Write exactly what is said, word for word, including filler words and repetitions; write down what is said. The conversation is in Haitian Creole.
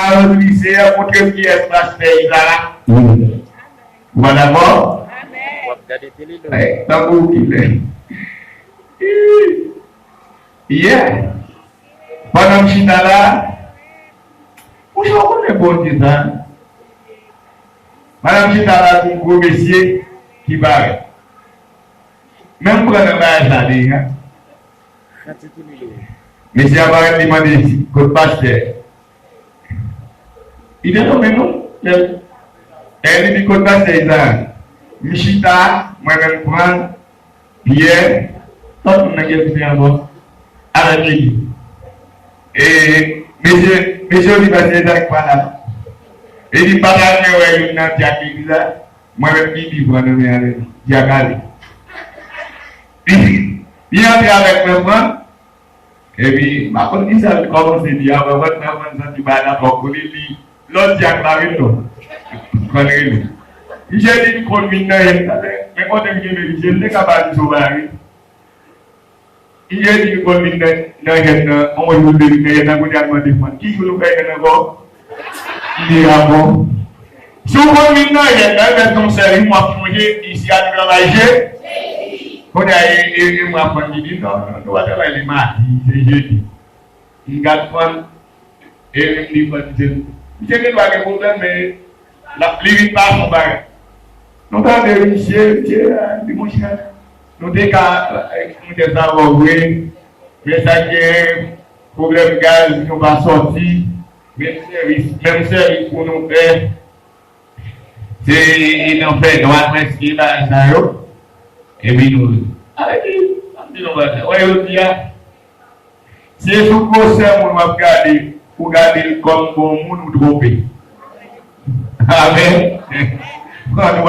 Alò, Seyè, montre m kiyès pastè Izarak. Ou pa dakò? W ap gade tele lò. Tankou kilè. Yeah. Pandan m chita la, ou jan konnen Bondye sa. Pandan m chita la, gon gwo mesye ki parèt. Men m pran nan bagay sa deja. Mesye a parèt, li mande si kot pastè. Li te nonmen nou. Lè li di kot pastè Izarak. M chita, mwen menm pran Pyè, lòt moun nan ki envite ankò, avèk Bibi. E mesye, mesye yo di pastè Izarak pa la. E di m pa ta renmen wè youn nan dyak legliz la, mwen menm Bibi pran nan men avèk nou. Dyak ale. Li antre avèk mwen pran, epi m pa konn kisa l kòmanse di a, mwen wè mwen santi bagay la twòp pou li, li lòt dyak la wi non. Konn rele. Misye di m konn vin nan yèn la, men kote m kenbe misye, m te ka ba misye yon bagay wi. Misye di m konn vin nan, nan yèn nan, yon jou l te vin nan yèn nan, kounye a l mande fann, ki jou nou fè yèn ankò? M di a bon. Si w konn vin nan yèn nan, fè yon sèvis, m ap sonje isi a nou travay je. Kounye a, e, e, e m ap fann ki di non, non, nou pa travay le madi, se jedi. M gad fann, e m di fann, misye, misye gen dwa gen pwoblèm, men l ap, li vin pa fon bagay. Nou tande misye, misye, a, di monchè, nou te ka, e, monchè sa wè vre, men sa k gen pwoblèm gaz, nou pa sòti, menm sèvis, menm sèvis pou nou fè. Se, e nan fènwa prèske bagay sa yo. Epi nou, a, epi, m ap di nou bagay. Wè, yo di a, se sou gwosè moun w ap gade, ou gade l kòm bon moun, ou twonpe. Amèn. Pran nou